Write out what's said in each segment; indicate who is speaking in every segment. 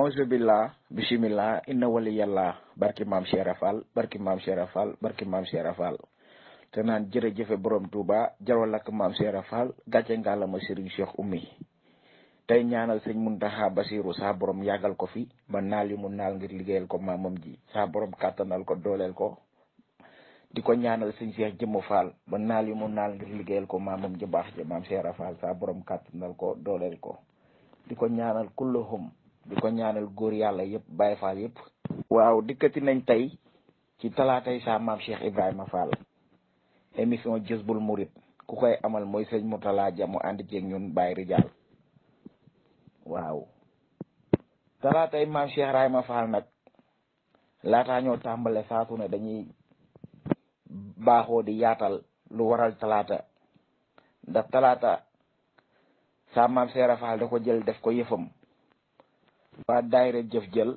Speaker 1: onze billah bismillah inna waliyallah barki maam Cheikh Rafal barki maam Cheikh Rafal barki maam Cheikh Rafal te naan jërëjëfe borom Touba jaral ak maam Cheikh Rafal gàcce ngàllama Serigne Cheikh Oumy tey ñaanal sëñ Muntaxa Basiru saa borom yàggal ko fi ba naal yi mu naal ngir liggéeyal ko maamam ji saa borom kàttanal ko dooleel ko di ko ñaanal sëñ Cheikh Jëmm Fall ba naal yi mu naal ngir liggéeyal ko maamam ji baax ja maam Cheikh Rafal saa borom kàttanal ko dooleel ko di ko ñaanal kulluhum di ko ñaanal góor yàlla yëpp Baye Fall yëpp. waaw dikkati nañ tey ci talaatay saa maam Cheikh Ibrahima Fall émission Jazboul Mouride ku koy amal mooy sëñ Mourtala Dia mu ànd ceeg ñun Baye Rijal waaw talaatay maam Cheikh Ibrahima Fall nag laataa ñoo tàmbale saatu ne dañuy baaxoo di yaatal lu waral talaata ndax talaata saa maam Cheikh Ibrahima Fall da ko jël def ko yëfam. waa daayira jëf jël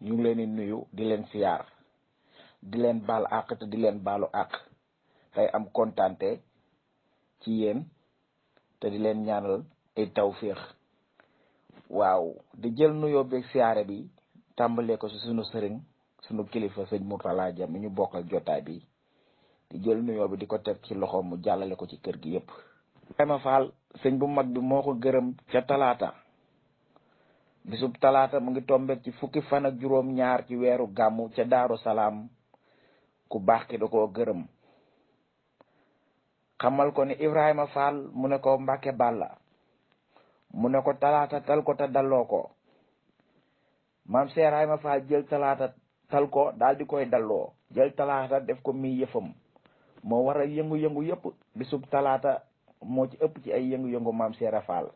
Speaker 1: ñu ngi leen di nuyu di leen siyaar di leen baal àq te di leen baalu àq tey am kontante ci yéen te di leen ñaanal ay tawféex waaw di jël nuyoo beeg siyaare bi tàmbalee ko si sunu sëriñ sunu kilifa sëñ Mourtala Dia mi ñu bokkal jotaay bi di jël nuyoo bi di ko teg ci loxoom mu jàllale ko ci kër gi yëpp. Ibrahima Fall sëñ bu mag bi moo ko gërëm ca talaata. bisub talaata mu ngi tombe ci fukki fan ak juróom ñaar ci weeru gàmmu ca Daaru Salaam ku baax ki da koo gërëm xamal ko ni Ibrahima Fall mu ne ko Mbàkke Bàlla mu ne ko talaata tal ko te dalloo ko maam Cheikh Ibrahima Fall jël talaata tal ko daal di koy dalloo jël talaata def ko mi yëfam moo war a yëngu-yëngu yëpp bisub talaata moo ci ëpp ci ay yëngu-yëngu maam Cheikh Fall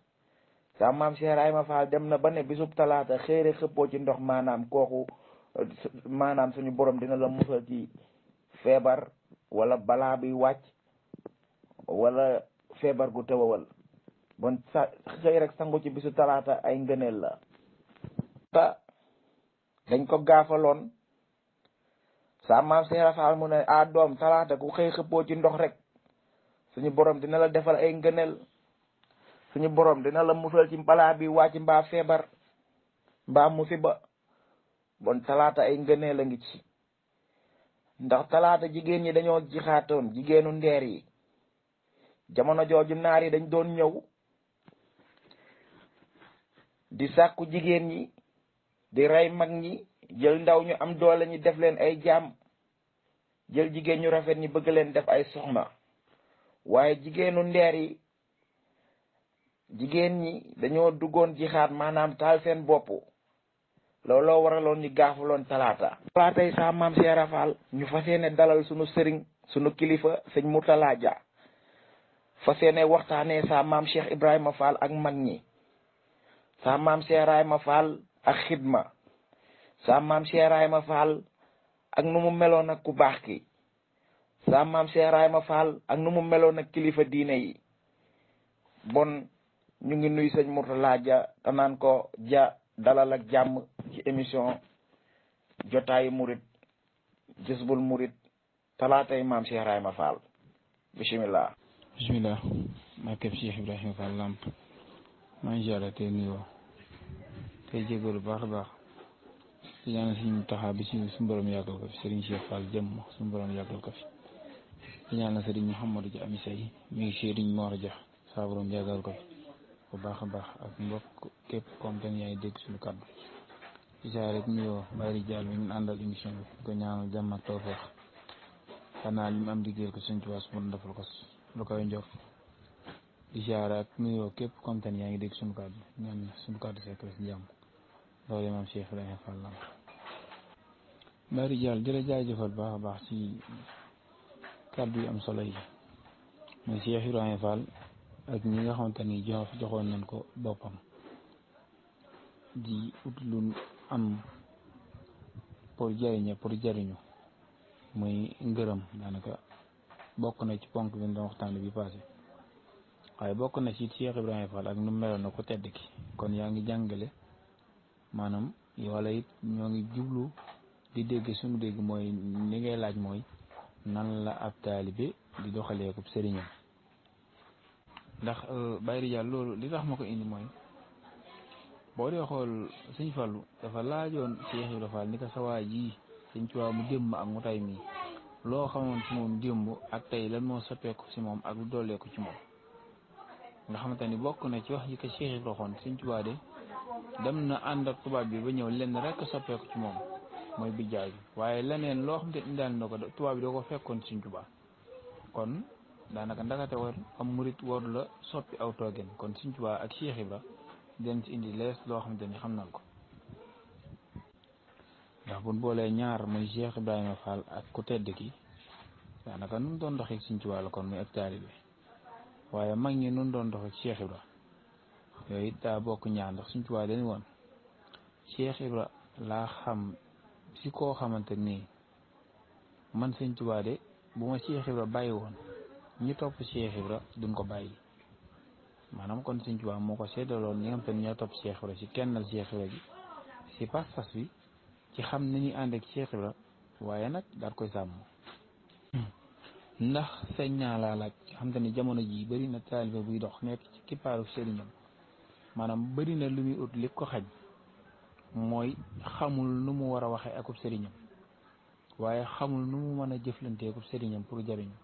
Speaker 1: sa maam Cheikh Ibrahima Fall dem na ba ne bisub talaata xëyre xëppoo ci ndox maanaam kooku maanaam suñu borom dina la musal ci feebar wala balaa bi wàcc wala feebar gu tëwawal bon sa xëy rek sangu ci bisu talaata ay ngëneel la ta dañ ko gaafaloon sa maam Cheikh Ibrahima Fall mu ne doom talaata ku xëy xëppoo ci ndox rek suñu borom dina la defal ay ngëneel suñu borom dina la musal ci balaa bi wàcc mbaa feebar mbaa musiba bon talaata ay ngënee la ngi ci ndax talaata jigéen ñi dañoo jixaatoon jigéenu ndeer yi jamono jooju naar yi dañ doon ñëw di sàkku jigéen ñi di rey mag ñi jël ndaw ñu am doole ñi def leen ay jaam jël jigéen ñu rafet ñi bëgg leen def ay soxna waaye jigéenu ndeer yi jigéen ñi dañoo duggoon jixaat maanaam taal seen bopp looloo waraloon ñu gaafaloon talaata talaatay saa maam Cheikh Ibrahima Fall ñu fas yéene dalal sunu sëriñ sunu kilifa sëñ Mourtala Dia fas yéene waxtaanee saa maam Cheikh Ibrahima Fall ak mag ñi saa maam Cheikh Ibrahima Fall ak xidma saa maam Cheikh Ibrahima Fall ak nu mu meloon ak ku baax ki saa maam Cheikh Ibrahima Fall ak nu mu meloon ak kilifa diine yi bon ñu ngi nuy sëñ Mourtala Dia te naan ko Dia dalal ak jàmm ci émission jotaayu Mouride Jazboul Mouride talaatay maam Cheikh Ibrahima Fall bisimilah.
Speaker 2: bisimilah barkeb Cheikh Ibrahima Fall Lamp maa ngi ziara tey nuyoo tey jégalu baax a baax di ñaanal suñu taxaa bi suñu borom yàggal ko fi Serigne Cheikh Fall jëm suñu borom yàggal ko fi di ñaanal Serigne Mouhamadou Dia Amy Sey mi ngi Serigne Mor Dia saa borom yàggal ko fi bu baax a baax ak mbokk képp comme ten yaa ngi dégg suñu kàddu isa rek nuyoo Baye Rijal mi ngi àndal émission bi ko ñaanal jàmm ak tawfeex xanaa li mu am liggéeyal ko suñu tubaab mu defal ko lu koy njor isa rek nuyoo képp comme ten yaa ngi dégg suñu kàddu ñaan suñu kàddu fekk la si jàmm loolu maam Cheikh Ibrahima Fall la Baye Rijal di la jaajëfal baax a baax ci kàddu yu am solo yi mooy Cheikh Ibrahima Fall ak ñi nga xamante ni joxoon nañ ko boppam di ut lu am pour jariñu muy ngërëm daanaka bokk na ci ponk bi doon waxtaan bi passé waaye bokk na ci Cheikh Ibrahima Fall ak nu meloon na ko tedd ki kon yaa ngi jàngale maanaam wala it ñoo ngi jublu di dégg suñu dégg mooy li ngay laaj mooy nan la ab taalibe di doxalee ko sëriñam ndax Baye Rijal loolu li tax ma ko indi mooy boo dee xool sëñ Fallu dafa laajoon Cheikh Ibra Fall ni ko sawaay ji sëñ Tuubaa mu démb ak mu tay mii loo xamoon ci moom démb ak tey lan moo soppeeku ci moom ak lu dooleeku ci moom nga xamante ni bokk na ci wax yi ko Cheikh Ibra waxoon sëñ Tuubaa de dem na ànd ak tubaab bi ba ñëw lenn rek soppeeku ci moom mooy bijjaay bi waaye leneen loo xam te indaal na ko tubaab bi doo ko fekkoon sëñ Tuubaa kon daanaka ndakate war am murit waru la soppi aw toogin kon sëñ Tuubaa ak Cheikh Ibra den ci indi lees loo xamante ni xam nañ ko ndax buñ boolee ñaar muy Cheikh Ibrahima Fall ak ku tedd ki daanaka nun doon doxee sëñ Tuubaa la kon muy ak taalibe waaye mag ñi nun doon doxee Cheikh Ibra yooyu it daa bokk ñaar ndax sëñ Tuubaa dañu woon Cheikh Ibra laa xam si koo xamante nii man sëñ Tuubaa de bu ma Cheikh Ibra bàyyi woon ñu topp Cheikh Ibra duñ ko bàyyi maanaam kon sëñ Tuubaa moo ko seddaloon ñi nga xam te ñoo topp Cheikh Ibra si kennal Cheikh Ibra gi si pas-pas bi ci xam ni ñuy ànd ak Cheikh Ibra waaye nag daal koy sàmm ndax sañ naa laa laaj xam te ni jamono ji bëri na taalibe buy dox nekk ci kippaaru sëriñam maanaam bëri na lu muy ut li ko xaj mooy xamul nu mu war a waxee akub sëriñam waaye xamul nu mu mën a jëflantee akub sëriñam pour jariñu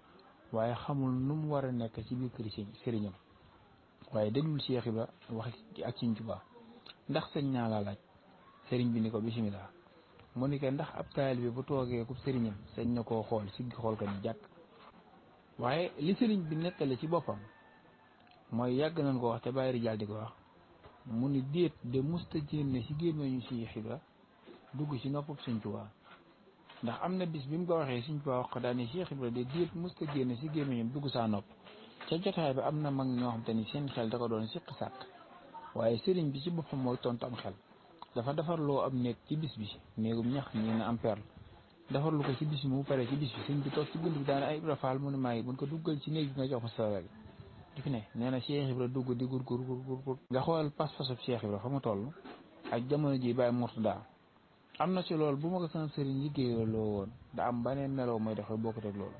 Speaker 2: waaye xamul nu mu war a nekk ci biir kër sëriñam waaye déglul Cheikh Ibra wax ak sëñ Tuubaa ndax sañ naa laa laaj sëriñ bi ni ko bisimilah mu ni ko ndax ab taalibe bu toogee akub sëriñam sañ na koo xool siggi xool ko ni jàkk waaye li sëriñ bi nettali ci boppam mooy yàgg nañ ko wax te bàyyi rijaal di ko wax mu ni déet de musta génne si gémmiñu Cheikh Ibra dugg si noppam sëñ Tuubaa ndax am na bis bi mu ko waxee sëñ Tuubaa wax ko daal ni Cheikh Ibra de déet musta génne si gémmiñam dugg saa nopp ca jotaay bi am na mag ñoo xam te ni seen xel da ko doon siq sàkk waaye sëriñ bi ci boppam mooy tontu am xel dafa defarloo am néeg ci bis bi néegum ñax ñi na am perle defarlu ko ci bis bi mu pare ci bis bi sëñ bi toog ci bunt bi daana ay Ibra Fall mu ne maa ngi buñ ko duggal ci néeg bi nga jox ma sa wegg di fi ne nee na Cheikh Ibra dugg di gur nga xool pas-pasub Cheikh Ibra fa mu toll ak jamono ji bàyyi Murtada am na ci loolu bu ma ko sama sëriñ liggéeyaloo woon da am baneen meloo mooy doxee bokkut ak loolu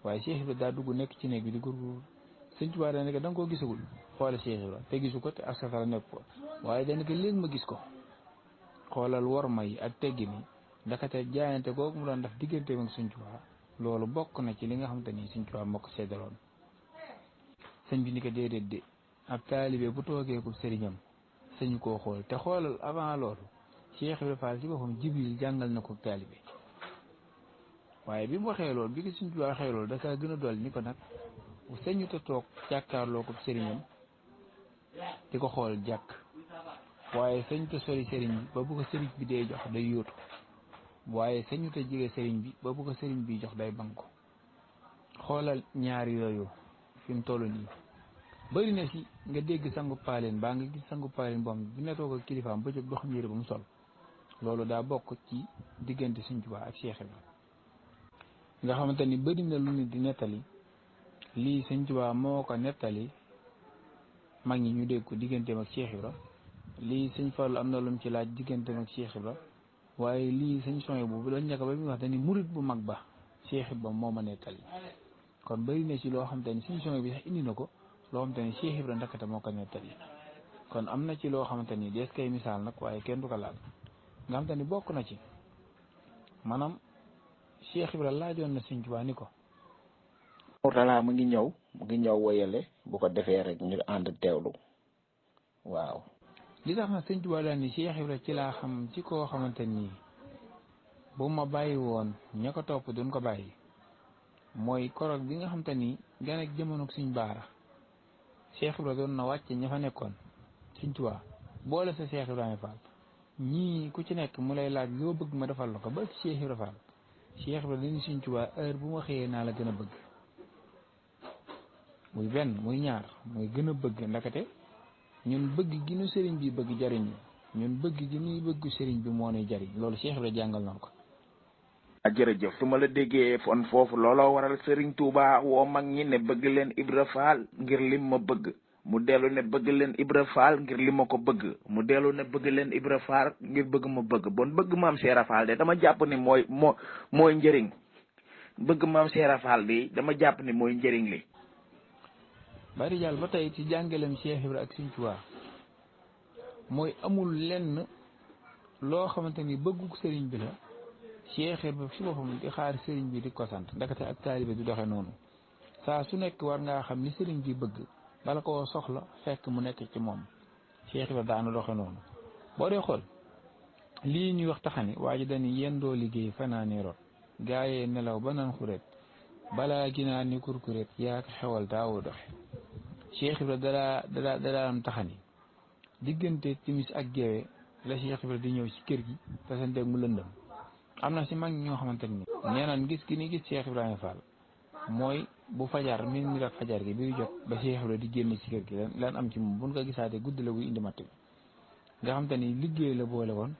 Speaker 2: waaye Cheikh Ibra daa dugg nekk ci néeg bi di gur sëñ Tuubaa da nga koo gisagul xoole Cheikh Ibra te gisu ko te ak safara nekk ko waaye dana ko léegi ma gis ko xoolal war may ak teggi ni ndakate jaayante googu mu doon def diggante ak sëñ Tuubaa loolu bokk na ci li nga xamante ni sëñ Tuubaa moo ko seddaloon sëñ bi ni ko déedéet de ab taalibe bu toogeeku sëriñam sëñu koo xool te xoolal avant loolu Cheikh Ibra Fall ci boppam Jibril jàngal na ko taalibe waaye bi mu waxee loolu bi ko sëñ Tuubaa waxee loolu da kaa gën a dolli ni ko nag sëñu te toog jàkkaarloo ko sëriñam di ko xool jàkk waaye sëñ te sori sëriñ bi ba bu ko sëriñ bi dee jox day yóotu waaye sëñu te jege sëriñ bi ba bu ko sëriñ bi jox day banku xoolal ñaari yooyu fi mu toll nii bëri na si nga dégg sangu paaleen baa nga gis sangu paaleen boo xam ne bu ne toog ak kilifaam ba jóg doxam yére ba mu sol loolu daa bokk ci diggante sëñ Tuubaa ak Cheikh Ibra nga xamante ni bëri na lu nit di nettali lii sëñ Tuubaa moo ko nettali mag ñi ñu dégg ko digganteem ak Cheikh Ibra lii sëñ Fallu am na lu mu ci laaj digganteem ak Cheikh Ibra waaye lii sëñ soñé boobu lañ nekk ba muy wax dañu murit bu mag ba Cheikh Ibra moo ma nettali kon bëri na ci loo xam te ni sëñ soñé bi sax indi na ko loo xam te ni Cheikh Ibra ndakate moo ko nettali kon am na ci loo xamante ni dees kay misaal nag waaye kenn du ko laal nga xam te ni bokk na ci maanaam Cheikh Ibra laajoon na sëñ Tuubaa ni ko
Speaker 1: Murtala mu ngi ñëw woyale bu ko defee rek ñu ànd teewlu waaw
Speaker 2: li tax nag sëñ Tuubaa daal ni Cheikh Ibra ci laa xam ci koo xamante nii bu ma bàyyi woon ña ko topp duñ ko bàyyi mooy korog bi nga xamante ni gan ak jamono suñ baara Cheikh Ibra doon na wàcce ña fa nekkoon sëñ Tuubaa boole sa Cheikh Ibrahima Fall ñii ku ci nekk mu lay laaj loo bëgg ma defal la ko ba Cheikh Ibra Fall Cheikh Ibra dañu sëñ Tuubaa heure bu ma xëyee naa la gën a bëgg muy benn muy ñaar muy gën a bëgg ndakate ñun bëgg gi nu sëriñ bi bëgg jariñ ñun bëgg gi nuy bëgg sëriñ bi moo nuy jariñ loolu Cheikh Ibra jàngal na ko.
Speaker 1: jërëjëf su ma la déggee fon foofu looloo waral sëriñ Touba woo mag ñi ne bëgg leen Ibra Fall ngir lim ma bëgg mu dellu ne bëgg leen Ibra Fall ngir li ma ko bëgg mu dellu ne bëgg leen Ibra Fall ngir bëgg ma bëgg bon bëgg maam Cheikh Fall de dama jàpp ni mooy njëriñ bëgg maam Cheikh Fall bi dama jàpp ni mooy njëriñ li.
Speaker 2: bari jàll ba tey ci jàngalem Cheikh Ibra ak sëñ Tuubaa mooy amul lenn loo xamante ni bëgguk sëriñ bi la Cheikh Ibra si boppam di xaar sëriñ bi di ko sant ndakate ak taalibe du doxe noonu saa su nekk war ngaa xam ni sëriñ bi bëgg bala koo soxla fekk mu nekk ci moom Cheikh Ibra daana doxe noonu boo dee xool lii ñuy wax taxani waa ji dañuy yendoo liggéey fanaani rot gaayee nelaw ba naan xuret balaa ginaa ni kurkuret yaa ko xewal daawoo doxe Cheikh Ibra dadaa am taxani diggante timis ak geewe la Cheikh Ibra di ñëw ci kër gi te sa ndeg mu lëndëm am na si mag ñoo xamante ni nee naan gis gi ni gis Cheikh Ibrahima Fall mooy bu fajar min ak fajar gi bi jot ba Cheikh Ibra di génn ci kër gi lan am ci moom buñ ko gisaatee guddi la buy indi matt bi nga xamante ni liggéey la boole woon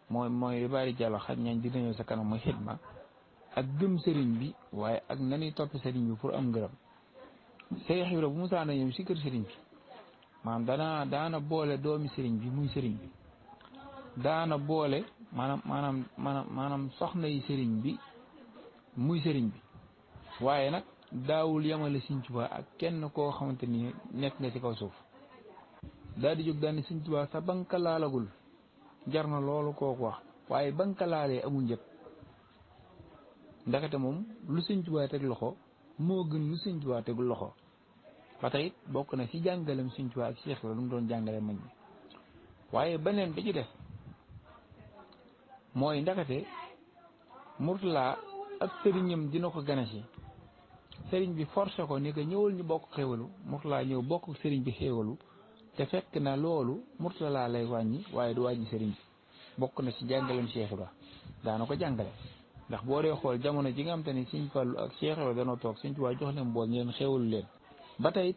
Speaker 2: mooy li bari jàllo xaj ñañ dina ñëw sa kanam mooy xidma ak gëm sëriñ bi waaye ak nanuy topp sëriñ bi pour am ngërëm Cheikh Ibra bu musaana ñëw si kër sëriñ bi maanaam daana boole doomi sëriñ bi muy sëriñ bi daana boole maanaam soxna yi sëriñ bi muy sëriñ bi waaye nag daawul yamale Sëriñ Tuubaa ak kenn koo xamante ni nekk nga ci kaw suuf daal di jóg daal ni Sëriñ Tuubaa sa banka laalagul jar na loolu kooku wax waaye banka laalee amul njëg ndakate moom lu Sëriñ Tuubaa teg loxo moo gën lu Sëriñ Tuubaa tegul loxo ba tey bokk na ci jàngalem Sëriñ Tuubaa ak Cheikh Ibra lu mu doon jàngale mag ñi waaye beneen bi ci def mooy ndakate Murtala ak sëriñam dina ko gane si sëriñ bi forcé ko ni ko ñëwal ñu bokk xéwalu Murtala ñëw bokk sëriñ bi xéwalu te fekk na loolu Murtala lay wàññi waaye du wàññi sëriñ bi bokk na ci jàngalem Cheikh Ibra daana ko jàngale ndax boo dee xool jamono ji nga xam te ni Sëriñ Fallu ak Cheikh Ibra danoo toog Sëriñ Tuubaa jox leen bool ñu leen xéwalu leen ba tey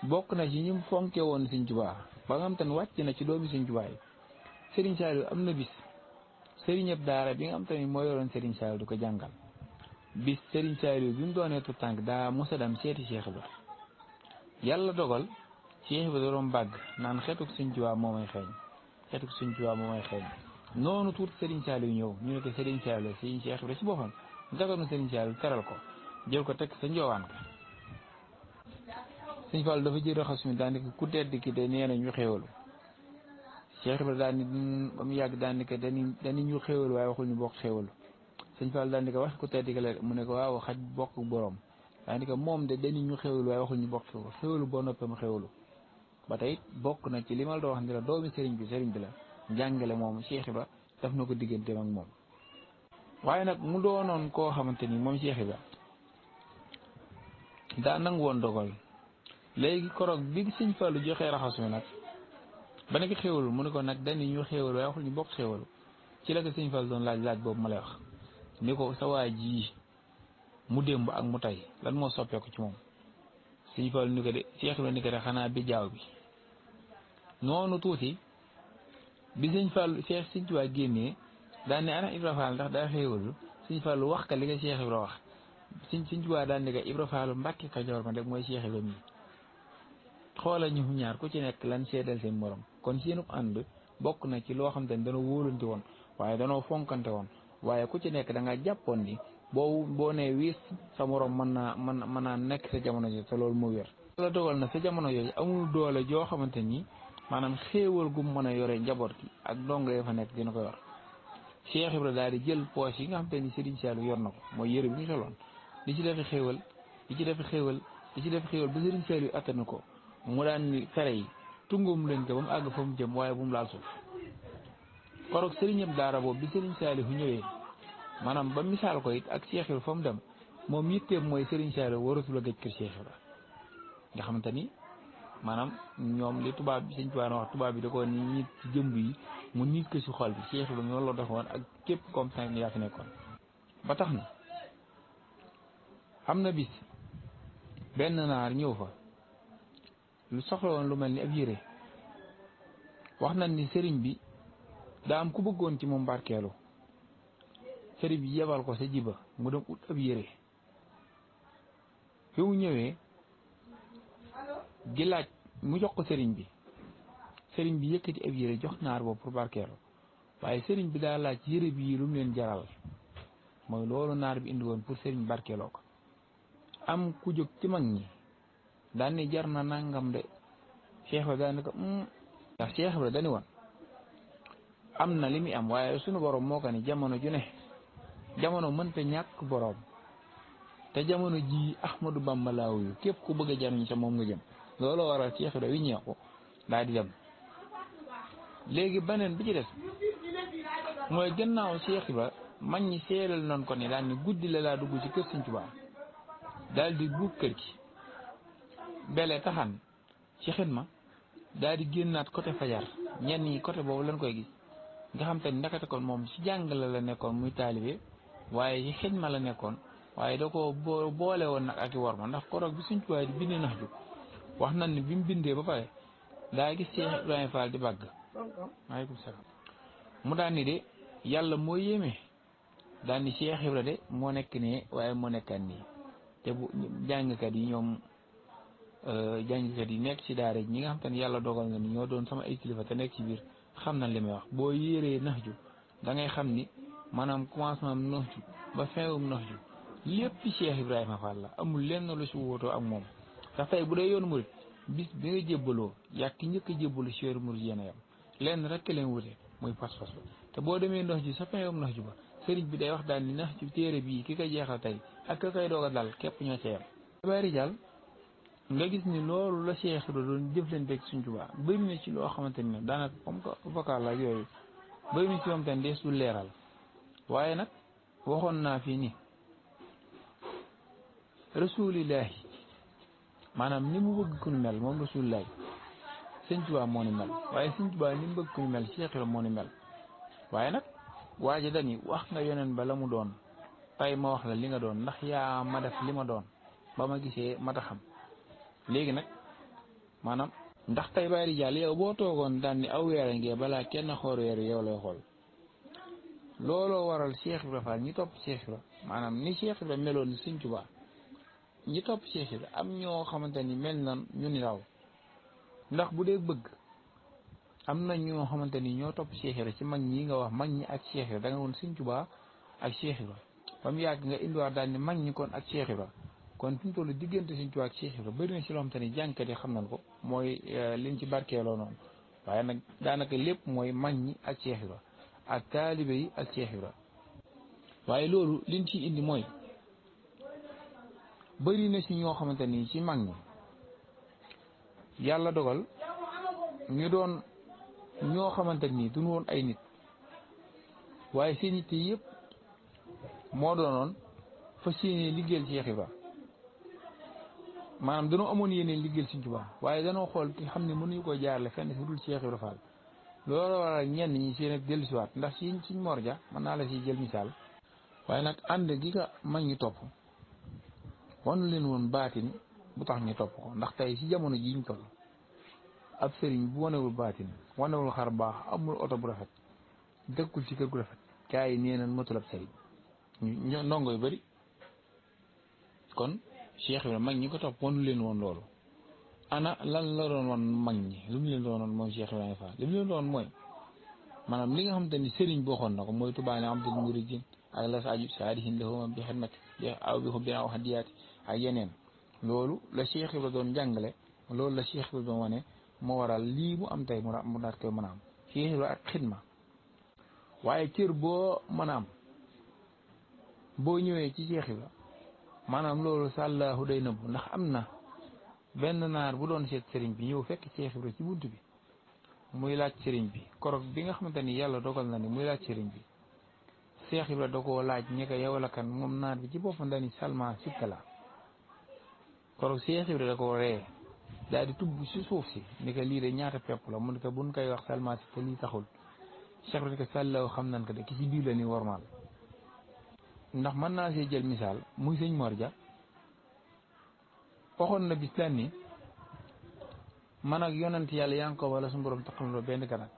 Speaker 2: bokk na ci ñi fonke woon Sëriñ Tuubaa ba nga xam te ne wàcc na ci doomi Sëriñ Tuubaa yi Sëriñ Saliou am na bis sëriñëb daara bi nga xam te ni moo yoroon Sëriñ Saliou di ko jàngal bis Sëriñ Saliou bi mu doonee tu tànk daa mosa dem seeti Cheikh Ibra yàlla dogal Cheikh Ibra da doon bàgg naan xetuk Sëriñ Tuubaa moo may xeeñ xetuk Sëriñ Tuubaa moo may xeeñ noonu tuuti Sëriñ Saliou ñëw ñu ne ko Sëriñ Saliou Sëriñ Cheikh Ibra ci boppam gaganu Sëriñ Saliou teral ko jël ko teg sa njoowaan ka Sëriñ Fall dafa jël raxas mi daanaka ku tedd ki de nee na ñu xéewalu Cheikh Ibra daal ni ba mu yàgg daanaka dañu ñu xéewalu waaye waxul ñu bokk xéewalu Sëriñ Fall daal di ko wax ku tedd ki la mu ne ko waaw xaj bokk borom daanaka moom de dañu ñu xéewalu waaye waxul ñu bokk xéewalu xéewalu boo noppee mu xéewalu ba tey bokk na ci li ma la wax ni la doomi sëriñ bi la njàngale moom Cheikh Ibra daf na ko digganteem ak moom waaye nag mu doonoon koo xamante ni moom Cheikh Ibra daa nangu woon dogal léegi koroog bi Sëriñ Fallu joxee raxas mi nag ba nekk xéewalu mu ne ko nag dañu ñu xéewalu waaye waxul ñu bokk xéewalu ci la ko Sëriñ Fallu doon laaj boobu ma lay wax ni ko sa waa ji mu démb ak mu tey lan moo soppeeku ci moom Sëriñ Fallu ni ko de Cheikh Ibra ni ko de xanaa bi jaaw bi noonu tuuti bi Sëriñ Fallu Sëriñ Tuubaa génnee daan ne ana Ibra Fall ndax daa xéewalu Sëriñ Fallu wax ka li nga Cheikh Ibra wax Sëriñ Tuubaa daan ne ko Ibra Fall Mbàkke Kajoor ma rek mooy Cheikh Ibra mi xoola ñu ñaar ku ci nekk lan seedal seen morom kon seenub ànd bokk na ci loo xam te ne danoo wóolante woon waaye danoo fonkante woon waaye ku ci nekk da nga jàppoon ni boo nee wiis sa morom mën naa nekk sa jamono jooju te loolu mu wér la dogal na sa jamono yooyu amul doole joo xamante ni maanaam xéewal gu mën a yore njaboot gi ak ndongo ya fa nekk dina ko yor Cheikh Ibra daal di jël poche yi nga xam te ni Sëriñ Saliou yor na ko mooy yëre bi ñu soloon di ci defi xéewal di ci defi xéewal di ci defi xéewal ba Sëriñ Saliou attanu ko mu daan ni fere yi tungum leen ko ba mu àgg fa mu jëm waaye bu mu laal suuf koroog sëriñam daara boobu bi Sëriñ Saliou ñëwee maanaam ba misaal ko it ak Cheikh Ibra fa mu dem moom yitteem mooy Sëriñ Saliou waratul a gëj kër Cheikh Ibra nga xamante ni maanaam ñoom li tubaab bi Sëriñ Tuubaa wax tubaab bi da ko ni nit ci jëmb yi mu nit ko ci xol bi Cheikh Ibra ñoo la defoon ak képp comme ça yaa fi nekkoon ba tax na am na bis benn naar ñëw fa lu soxla woon lu mel ni ab yére wax nañ ni sëriñ bi daa am ku bëggoon ci moom barkeelu sëriñ bi yebal ko sa jiba mu dem ut ab yére fi mu ñëwee gi laaj mu jox ko sëriñ bi yëkkati ab yére jox naar boobu pour barkeelu waaye sëriñ bi daa laaj yére bi lu mu leen jaral mooy loolu naar bi indi woon pour sëriñ barkeeloo ko am ku jóg ci mag ñi daan ne jar na nangam de Cheikh Ibra daan ne ko ndax Cheikh Ibra dañu woon am na li muy am waaye sunu borom moo ko ni jamono ju ne jamono mënta ñàkk borom te jamono ji Ahmadou Bamba laaw yu képp ku bëgg a jariñ sa moom nga jëm looloo waral Cheikh Ibra wi ñeeku daal di dem. léegi beneen bi ci des mooy gannaaw Cheikh Ibra mag ñi seeral noonu ko ni daal ni guddi la laa dugg ci kër Sëñ Tuubaa daal di buub kër gi bele taxan ci xidma daal di génnaat côté fajar ñenn ñi côté boobu lañ koy gis nga xam te ni ndakate kon moom ci jàngale la nekkoon muy taalibe waaye ci xidma la nekkoon waaye da ko boole woon nag ak i war ma ndax koroog bi Sëñ Tuubaa di bind nax ju wax nañ ni bi mu bindee ba pare daa gis Cheikh Ibrahima Fall di bàgg maaleykum salaam mu daan ni de yàlla moo yéeme daan ni Cheikh Ibra de moo nekk ne waaye moo nekkaat nii te bu jàngkat yi ñoom jàngkat yi nekk ci daara ñi nga xam te ne yàlla dogal na ni ñoo doon sama ay kilifa te nekk ci biir xam na li may wax boo yéree nax ju da ngay xam ni maanaam commencement nax ju ba fin nax ju lépp Cheikh Ibrahima Fall la amul lenn lu si wóotoo ak moom ndax tey bu dee yoonu murit bis bi nga jébbaloo yàgg ki njëkk a jébbalu si yoonu murit yéen a yam lenn rek leen wute muy pas-pas ba te boo demee nax ju sa fin nax ju ba sëriñ bi day wax daal ni nax ju téere bii ki ko jeexal tey ak ka koy doog a dal képp ñoo ca yam bari jàll nga gis ni loolu la Cheikh Ibra doon jëflanteeg Sëñ Tuubaa bëri na ci loo xamante ni daanaka comme que vocal la yooyu bëri na ci moom tamit dees du leeral waaye nag waxoon naa fii ni rasulillahi maanaam ni mu bëgg ku ñu mel moom rasulillahi Sëñ Tuubaa moo ni mel waaye Sëñ Tuubaa ni mu bëgg ku ñu mel Cheikh Ibra moo ni mel waaye nag waa ji dani wax nga yoneen ba la mu doon tey ma wax la li nga doon ndax yaa ma def li ma doon ba ma gisee ma taxam léegi nag maanaam ndax tey bàyyi jàll yow boo toogoon daan ni aw weer ngee balaa kenn xool weer yow lay xool looloo waral Cheikh Ibra Fall ñi topp Cheikh Ibra maanaam ni Cheikh Ibra meloon ni Sëñ Tuubaa ñi topp Cheikh Ibra am ñoo xamante ni mel na ñu ni raw ndax bu dee bëgg am na ñoo xamante ni ñoo topp Cheikh Ibra ci mag ñi nga wax mag ñi ak Cheikh Ibra da nga woon Sëñ Tuubaa ak Cheikh Ibra ba mu yàgg nga indiwaat daal ni mag ñi kon ak Cheikh Ibra kon fi mu toll diggante Sëñ Tuubaa ak Cheikh Ibra bëri na ci loo xamante ni jànkat yi xam nañ ko mooy liñ ci barkeeloo noonu waaye nag daanaka lépp mooy mag ñi ak Cheikh Ibra ak taalibe yi ak Cheikh Ibra waaye loolu liñ ciy indi mooy bëri na ci ñoo xamante ni ci mag ñi yàlla dogal ñu doon ñoo xamante ni duñu woon ay nit waaye seen yitte yëpp moo doonoon fas yéene liggéeyal Cheikh Ibra maanaam danoo amoon yéene liggéeyal Sëñ Tuubaa waaye danoo xool ki xam ne mënuñu ko jaarale fenn fi dul Cheikh Ibra Fall loolu waral ñenn ñi seen ak dellusiwaat ndax Sëñ Mor Ja mën naa la si jël misaal waaye nag ànd gi nga mag ñi topp wanu leen woon baatin bu tax ñu topp ko ndax tey si jamono ji ñu toll ab sëriñ bu wanewul baatin wanewul xar baax amul oto bu rafet dëkkul ci kër gu rafet gaa yi nee nañ matul ab sëriñ ñu ndongo yu bëri kon Cheikh Ibra mag ñi ko topp wanu leen woon loolu ana lan la doon woon mag ñi lu mu leen doon woon moom Cheikh Ibrahima Fall li mu leen doon mooy maanaam li nga xamante ni sëriñ boo xoon na ko mooy tubaane am dul muridin ak la saaju saadihin lahum bi xidmati aw bi xubbina aw hadiyaati ak yeneen loolu la Cheikh Ibra doon jàngale loolu la Cheikh Ibra doon wane moo waral lii mu am tey mu daat koy mën a am Cheikh Ibra ak xidma waaye cër boo mën a am boo ñëwee ci Cheikh Ibra maanaam loolu sàllaahu day nëbbu ndax am na benn naar bu doon seet sëriñ bi ñëw fekk Cheikh Ibra ci bunt bi muy laaj sëriñ bi korog bi nga xamante ni yàlla dogal na ni muy laaj sëriñ bi Cheikh Ibra da koo laaj ñi ko yow la kan moom naar bi ci boppam dañuy salma sikkala korog Cheikh Ibra da koo ree daal di tubb si suuf si ni ko lii de ñaata pepp la mun ko buñ koy wax salma sikka lii taxul Cheikh Ibra ni ko sàllaahu xam nañ ko de ki ci biir la ni wormaal ndax mën naa see jël misaal muy Sëñ Mor Ja waxoon na bis daan ni man ak yonent yàlla Yankoba wala suñu borom taxamaloo benn kanam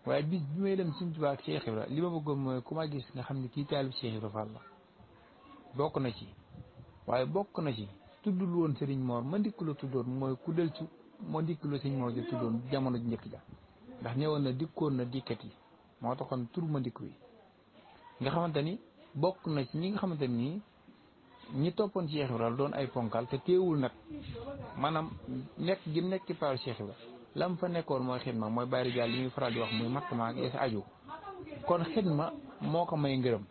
Speaker 2: waaye bis bi may dem Sëñ Tuubaa ak Cheikh Ibra li ma bëggoon mooy ku ma gis nga xam ne kii taalib Cheikh Ibra Fall la bokk na ci waaye bokk na ci tuddul woon Sëriñ Mor ma ndikk la tuddoon mooy ku del ci moo ndikk la Sëñ Mor Ja tuddoon jamono ji njëkk ja ndax ñëwoon na dikkoon na dikkat yi moo taxoon tur ma ndikk wi nga xamante ni bokk na ci ñi nga xamante ni ñi toppoon Cheikh Ibra doon ay ponkal te teewul nag maanaam nekk gi nekk ci paaru Cheikh Ibra lam fa nekkoon mooy xidma mooy Baye Ridial li ñuy faral di wax muy mattama ak yeesa aju kon xidma moo ko may ngërëm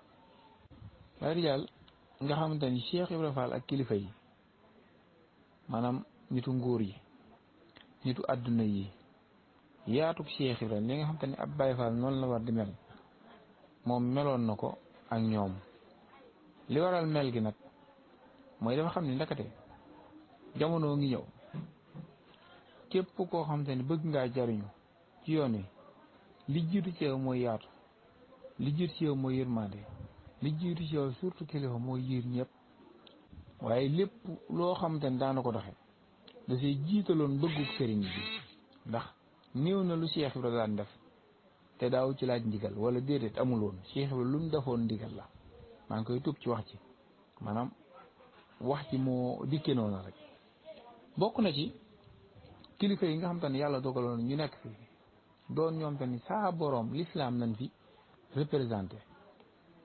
Speaker 2: Baye Ridial nga xamante ni Cheikh Ibrahima Fall ak kilifa yi maanaam nitu nguur yi nitu àdduna yi yaatu Cheikh Ibrahima li nga xamante ni ab Baye Fall noonu la war di mel moom meloon na ko ak ñoom li waral mel gi nag mooy dafa xam ni ndakate jamono ngi ñëw képp koo xamante ni bëgg ngaa jariñu ci yoon wi li jiitu ci yow mooy yaatu li jiitu ci yow mooy yërmande li jiitu ci yow surtout kilifa mooy yiir ñëpp waaye lépp loo xamante ni daana ko doxe dafay jiitaloon bëgguk sëriñ bi ndax néew na lu Cheikh Ibra daan def te daaw ci laaj ndigal wala déedéet amul woon Cheikh Ibra lu mu defoon ndigal la maa ngi koy tuub ci wax ci maanaam wax ci moo dikkee noonu rek bokk na ci kilifa yi nga xamante ni yàlla dogaloon ñu nekk fi doon ñoom te ni saa boroom l'islam nañ fi représenté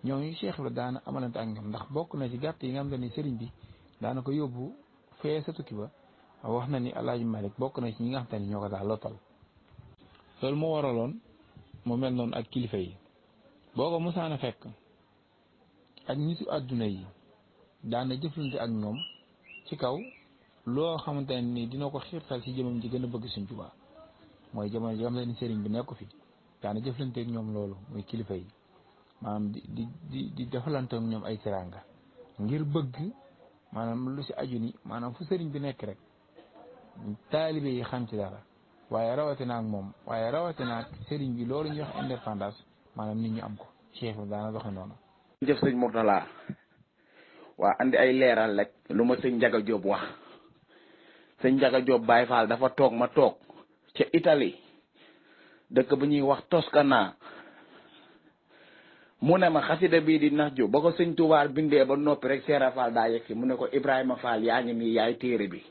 Speaker 2: ñooñu Cheikh Ibra daana amalante ak ñoom ndax bokk na ci gàtt yi nga xamante ni sëriñ bi daana ko yóbbu fee sa tukki ba wax na ni Alaaji Malik bokk na ci ñi nga xamante ni ñoo ko daal lottal loolu moo waraloon mu mel noonu ak kilifa yi boo ko musaana fekk ak nitu àdduna yi daana jëflante ak ñoom ci kaw loo xamante ne ni dina ko xiirtal ci jëmam ji gën a bëgg Sëriñ Tuubaa mooy jamono ji nga xamante ni sëriñ bi nekku fi daana jëflante ak ñoom loolu muy kilifa yi maanaam di defalante ak ñoom ay teraanga ngir bëgg maanaam lu ci aju ni maanaam fu sëriñ bi nekk rek taalibe yi xam ci dara waaye rawatina ak moom waaye rawatina ak sëriñ bi loolu ñuy wax indépendance maanaam nit ñu am ko Cheikh daana doxe noonu.
Speaker 1: jëf sëñ Mourtala waa andi ay leeral rek lu ma sëñ Njaga Jóob wax sëñ Njaga Jóob Baye Fall dafa toog ma toog ca Italie dëkk bu ñuy wax Toscana mu ne ma xasida bii di nax ju ba ko sëñ Tuubaa bindee ba noppi rek Seera Fall daa yegg si mu ne ko Ibrahima Fall yaa ngi nii yaay téere bi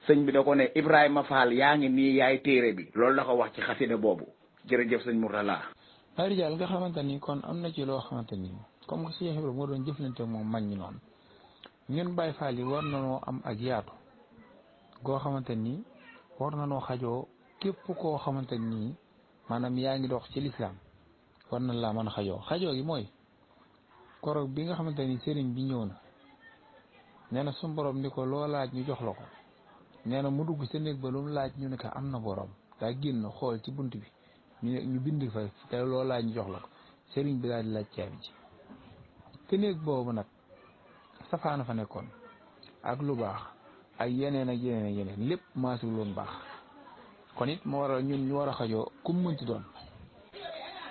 Speaker 1: sëñ bi da ko ne Ibrahima Fall yaa ngi nii yaay téere bi loolu la ko wax ci xasida boobu jërëjëf sëñ Mourtala.
Speaker 2: Baye Ridial nga xamante ni kon am na ci loo xamante ni comme que Cheikh Ibrahima moo doon jëflante moom mag ñi noonu ñun Baye Fall yi war nanoo am ak yaatu goo xamante ni war nanoo xajoo képp koo xamante ni maanaam yaa ngi dox ci lislaam war na laa mën a xajoo gi mooy koroog bi nga xamante ni sëriñ bi ñëw na nee na suñu borom ni ko loo laaj ñu jox la ko nee na mu dugg sa néeg ba lu mu laaj ñu ne ko am na borom daa génn xool ci bunt bi ñu bind fa te loo laaj ñu jox la ko sëriñ bi daal di laaj caabi ji te néeg boobu nag safaana fa nekkoon ak lu baax ak yeneen ak yeneen ak yeneen lépp maasul woon baax kon it moo waral ñun ñu war a xajoo ku mu mënti doon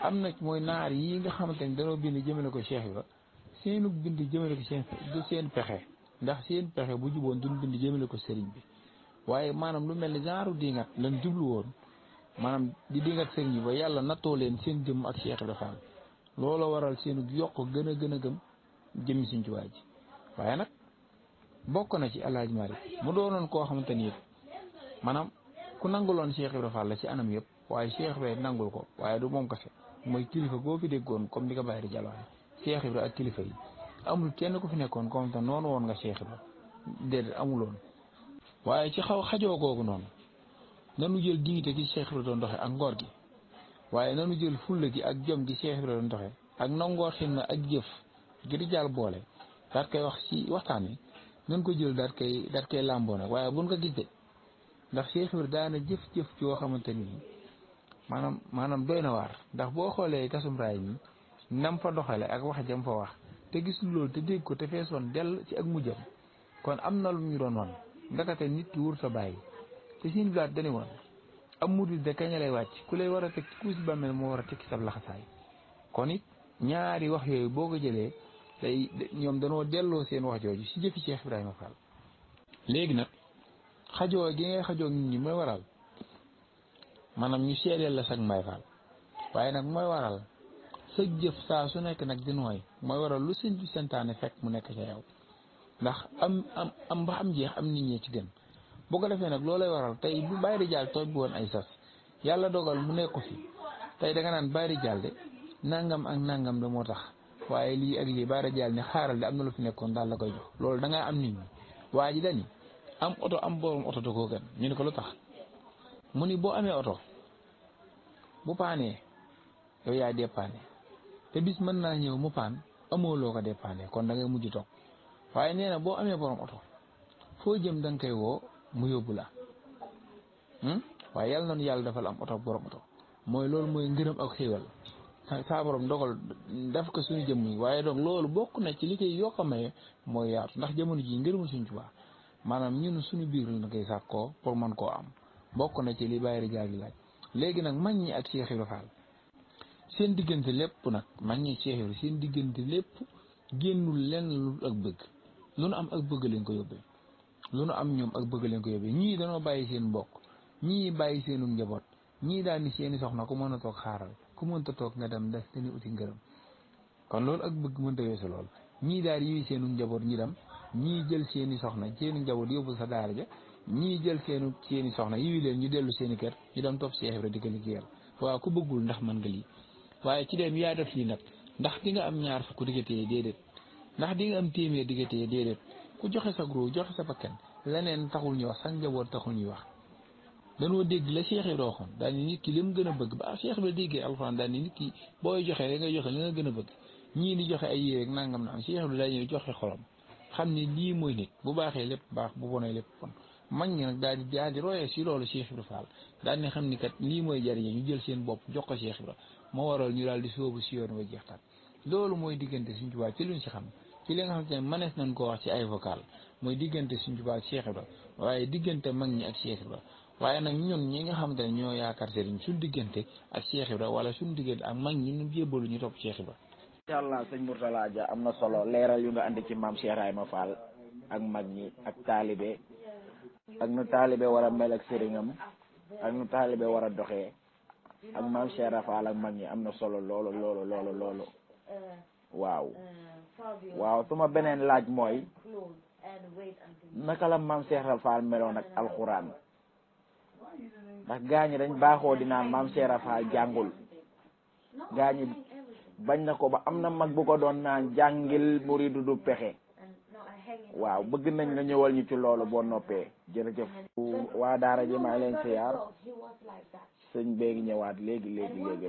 Speaker 2: am na mooy naar yi nga xamante ni dañoo bind jëmale ko Cheikh Ibra seenu bind jëmale ko seen pexe ndax seen pexe bu juboon duñ bind jëmale ko sëriñ bi waaye maanaam lu mel ni genre dingat lan jublu woon maanaam di dingat sëriñ bi ba yàlla nattoo leen seen jëmm ak Cheikh Ibra Fall loolu waral seenu yokk gën a gëm jëmmi Sëriñ Tuubaa ji waaye nag bokk na ci Alaaji Malik mu doonoon koo xamante ni maanaam ku nanguloon Cheikh Ibra Fall la ci anam yëpp waaye Cheikh Ibra nangul ko waaye du moom kese mooy kilifa goo fi déggoon comme ni ko Baye Ridial waxee Cheikh Ibra ak kilifa yi amul kenn ku fi nekkoon comme te noonu woon nga Cheikh Ibra déedéet amuloon waaye ci xajoo googu noonu nanu jël dignité gi Cheikh Ibra doon doxe ak ngor gi waaye nanu jël fulla gi ak jom gi Cheikh Ibra doon doxe ak nangoo xidma ak jëf gi Ridial boole daat koy wax ci waxtaan wi nan ko jël daat koy làmboo nag waaye buñ ko gis de ndax Cheikh Ibra daana jëf yoo xamante ni maanaam doy na waar ndax boo xoolee kasum raay mi nam fa doxale ak wax jam fa wax te gisul loolu te dégg ko te feesoon dell ci ak mujjam kon am na lu ñu doon wan ndakate nit ki wur sa bàyyi te siin blaat dañu woon am murid de kañ lay wàcc ku lay war a teg ci kuusi bàmmeel moo war a teg ci sab laxasaay kon it ñaari wax yooyu boo ko jëlee day ñoom danoo delloo seen wax jooju si jëfi Cheikh Ibrahima Fall léegi nag xajoo gi ngay xajoo nit ñi mooy waral maanaam ñu seedeel la sag Baye Fall waaye nag mooy waral sa jëf saa su nekk nag di nooy mooy waral lu sëñ bi santaane fekk mu nekk ca yow ndax am ba am jeex am nit ñi ci gën boo ko defee nag loolay waral tey bu Baye Ridial tooj bi woon ay sas yàlla dogal mu nekku fi tey da nga naan Baye Ridial de nangam ak nangam de moo tax waaye lii ak lii Baye Ridial ne xaaral de am na lu fi nekkoon daal la koy jox loolu da ngaa am nit ñi waa ji dani am oto am borom oto da koo gën ñu ne ko lu tax mu ni boo amee oto bu paanee yow yaay dépanné te bis mën naa ñëw mu paan amoo loo ko dépanné kon da ngay mujj toog waaye nee na boo amee borom oto foo jëm da nga koy woo mu yóbbu la waaye yàlla noonu yàlla defal am oto borom oto mooy loolu mooy ngërëm ak xéewal saa borom dogal def ko suñu jëmm yi waaye donc loolu bokk na ci li koy yokk a maye mooy yaatu ndax jamono ji ngërëmul suñu Tuubaa maanaam ñun suñu biir la koy sàkkoo pour mën koo am bokk na ci li bàyyi rijaal gi laaj léegi nag mag ñi ak Cheikh Ibra Fall seen diggante lépp nag mag ñi Cheikh Ibra seen diggante lépp génnul lenn lu ak bëgg lu nu am ak bëgg leen ko yóbbee lu nu am ñoom ak bëgg leen ko yóbbee ñii dañoo bàyyi seen mbokk ñii bàyyi seenu njaboot ñii daal ni seeni soxna ku mën a toog xaaral ku mënta toog nga dem des te ni uti ngërëm kon loolu ak bëgg mënta weesu lool ñii daal yi seenu njaboot ñi dem ñii jël seeni soxna seeni njaboot yóbbu sa daara ja ñii jël seeni soxna yiwi leen ñu dellu seeni kër ñu dem topp Cheikh Ibra di ko liggéeyal waaw ku bëggul ndax mën nga lii waaye ci dem yaa def lii nag ndax di nga am ñaar fukk di nga téye déedéet ndax di nga am téeméer di nga téye déedéet ku joxe sa gros joxe sa bakkan leneen taxul ñuy wax sa njaboot taxul ñuy wax danoo dégg la Cheikh Ibra waxoon daal ni nit ki li mu gën a bëgg ba Cheikh Ibra déggee alxuraan daal ni nit ki booy joxe rek nga joxe li nga gën a bëgg ñii di joxe ay yére rek nangam na am Cheikh Ibra daal ñëw joxe xolam xam ni lii mooy nit bu baaxee lépp baax bu bonee lépp bon mag ñi nag daal di royee si loolu Cheikh Ibra Fall daal ni xam ni kat lii mooy jariñe ñu jël seen bopp jox ko Cheikh Ibra moo waral ñu daal di sóobu si yoon wa jeex taat loolu mooy diggante Sëriñ Tuubaa ci luñ si xam ci li nga xam ne mënees nañ koo wax ci ay vocal mooy diggante Sëriñ Tuubaa ak Cheikh Ibra waaye diggante mag ñi ak Cheikh Ibra waaye nag ñun ñi nga xam ne ñoo yaakaar sëriñ suñ diggante ak Cheikh Ibra wala suñ diggante ak mag ñi ñu jébbalu ñu topp Cheikh Ibra.
Speaker 1: incha allah sëñ Mourtala Dia am na solo leeral yu nga andi ci maam Cheikh Ibrahima Fall ak mag ñi ak taalibe ak nu taalibe war a mel ak sëriñam ak nu taalibe war a doxee ak maam Cheikh Ibrahima Fall ak mag ñi am na solo loolu waaw suma beneen laaj mooy naka la maam Cheikh Ibrahima Fall meloon ak alxuraan ndax gaañi dañ baaxoo di naan maam Cheikh Ibrahima Fall jàngul gaañi bañ na ko ba am na mag bu ko doon naan jàngil muridu du pexe waaw bëgg nañ nga ñëwal ñu ci loolu boo noppee jërëjëf waa daara ji maa leen siyaar sëñ beegi ñëwaat léegi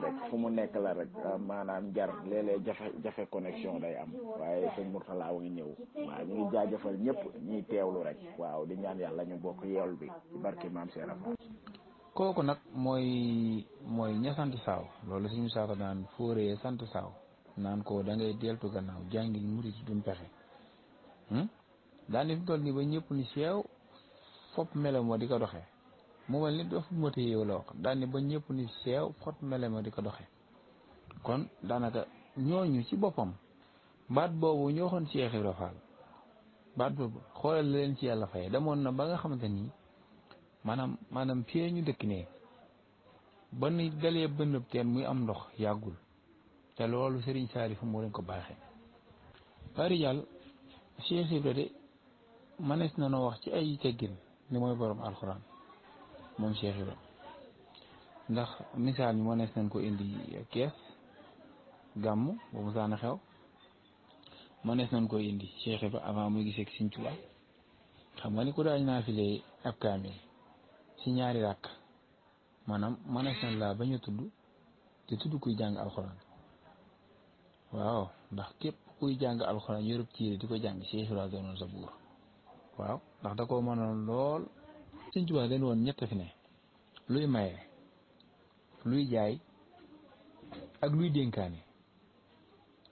Speaker 1: rek fu mu nekk la rek maanaam jar léeg-léeg jafe connexion day am waaye sëñ Mourtala wa ngi ñëw waaw ñu ngi jaajëfal ñëpp ñuy teewlu rek waaw di ñaan yàlla ñu bokk yeewul bi ci barke maam Cheikh Ibrahima
Speaker 2: kooku nag mooy ña sant saaw loolu suñu saako naan fóoree sant saaw naan ko da ngay deltu gannaaw jàngil murit duñ pexe daani fi toll nii ba ñëpp ni seew fopp mele moo di ko doxee mu mel ni dafa moti yow la wax daani ba ñëpp ni seew fopp mele moo di ko doxee kon daanaka ñooñu ci boppam baat boobu ñoo xoon Cheikh Ibra Fall baat boobu xoolal la leen ci yàlla fay demoon na ba nga xamante nii maanaam fii ñu dëkk ne ba ni dalee bënnëb teen muy am ndox yàggul te loolu Serigne Salif moo leen ko baaxee bari yàlla Cheikh Ibra de manees na noo wax ci ay teggin ni mooy borom alxuraan moom Cheikh Ibra ndax misaal mi manees nañ ko indi kees gàmm ba mu saana xew manees nañ ko indi Cheikh Ibra avant muy gisee ak Sëriñ Tuubaa xam nga ni ku daaj naa filee ab kaamil ci ñaari ràkk maanaam manees nañ laa bañ a tudd te tudd kuy jàng alxuraan waaw ndax képp kuy jàng alxuraan yorub téere di ko jàng Cheikh Ibra doonoon sa buur waaw ndax da koo mënoon lool Sëriñ Tuubaa leen woon ñett fi ne luy maye luy jaay ak luy dénkaane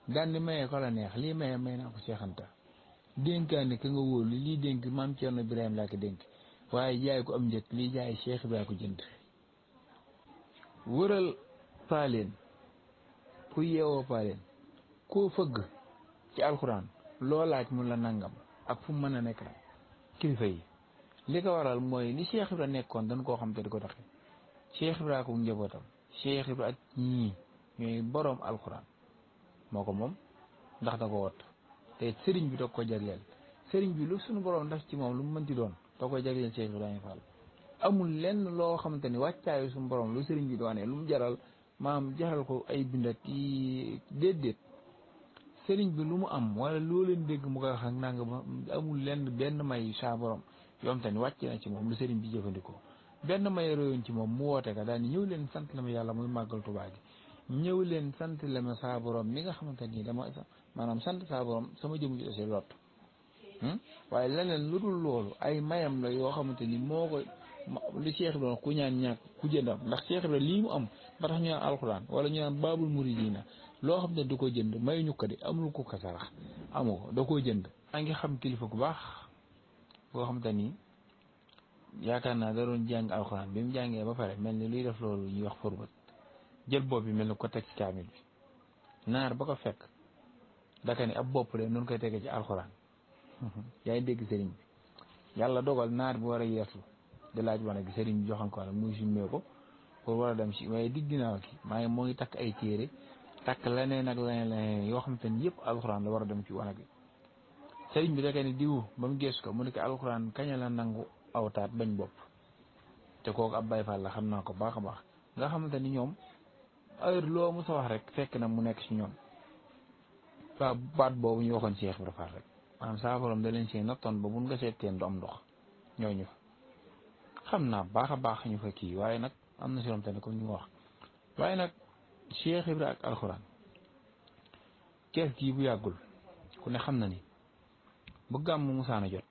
Speaker 2: daan di maye ko la neex lii maye may naa ko Cheikh Anta dénkaane ka nga wóolu lii dénk maam Cerno Ibrahima laa ko dénk waaye jaay ko am njëkk lii jaay Cheikh Ibra ko jënd wëral paaleen ku yeewoo paaleen koo fëgg ci alxuraan loo laaj mun la nangam ak fu mu mën a nekk kilifa yi li ko waral mooy li Cheikh Ibra nekkoon dañ koo xam te di ko doxe Cheikh Ibra ko njabootam Cheikh Ibra ak ñii ñooy boroom alxuraan moo ko moom ndax da ko wot te sëriñ bi da ko jagleel sëriñ bi lu suñu boroom def ci moom lu mu mënti doon da koy jagleel Cheikh Ibrahima Fall amul lenn loo xamante ni wàccaayu suñu boroom lu sëriñ bi doonee lu mu jaral maam jaral ko ay bindat yi déedéet sëriñ bi lu mu am wala loo leen dégg mu koy wax ak nanga amul lenn benn may saa borom yoom te ni wàcc na ci moom lu sëriñ bi jëfandikoo benn may royoon ci moom mu woote ka daal ni ñëw leen sant la ma yàlla muy màggal Tuubaa gi ñëw leen sant la ma saa borom mi nga xamante nii dama maanaam sant saa borom sama jëm ji aussi lot waaye leneen lu dul loolu ay mayam la yoo xamante ni moo ko li Cheikh Ibrahima ku ñaan ñàkk ku jëndam ndax Cheikh Ibrahima lii mu am ba tax ñu naan alxuraan wala ñu naan baabul muridina loo xam ne du ko jënd mayuñu ko de amul ko ko sarax amu ko da koo jënd. maa ngi xam kilifa gu baax boo xamante ni yaakaar naa da doon jàng alxuraan bi mu jàngee ba pare mel ni luy def loolu ñuy wax forbat jël bopp bi mel ni ko teg ci kaamil bi naar ba ko fekk daka ni ab bopp de noonu koy tegee ci alxuraan yaa ngi dégg sëriñ bi yàlla dogal naar bi war a yeesu di laaj wane gi sëriñ bi joxan ko la muy summee ko pour war a dem si waaye digg ginnaaw ki moo ngi takk ay téere takk leneen ak leneen yoo xamante ni yëpp alxuraan la war a dem ci wane gi sëriñ bi daka ni diw ba mu geesu ko mu ne ko alxuraan kañ la nangu awtaat bañ bopp te kooku ab Baay Faal la xam naa ko baax a baax nga xamante ni ñoom heure loo mu sa wax rek fekk na mu nekk si ñoom waaw baat boobu ñu waxoon Cheikh Ibra Fall rek maanaam saa borom da leen see nattoon ba mun nga seet teen du am ndox ñooñu xam naa baax a baax ñu fa kii waaye nag am na si loom tamit comme ñu wax waaye nag Cheikh Ibra ak alxuraan kees gii bu yàggul ku ne xam na ni bu gàmmu musaana jot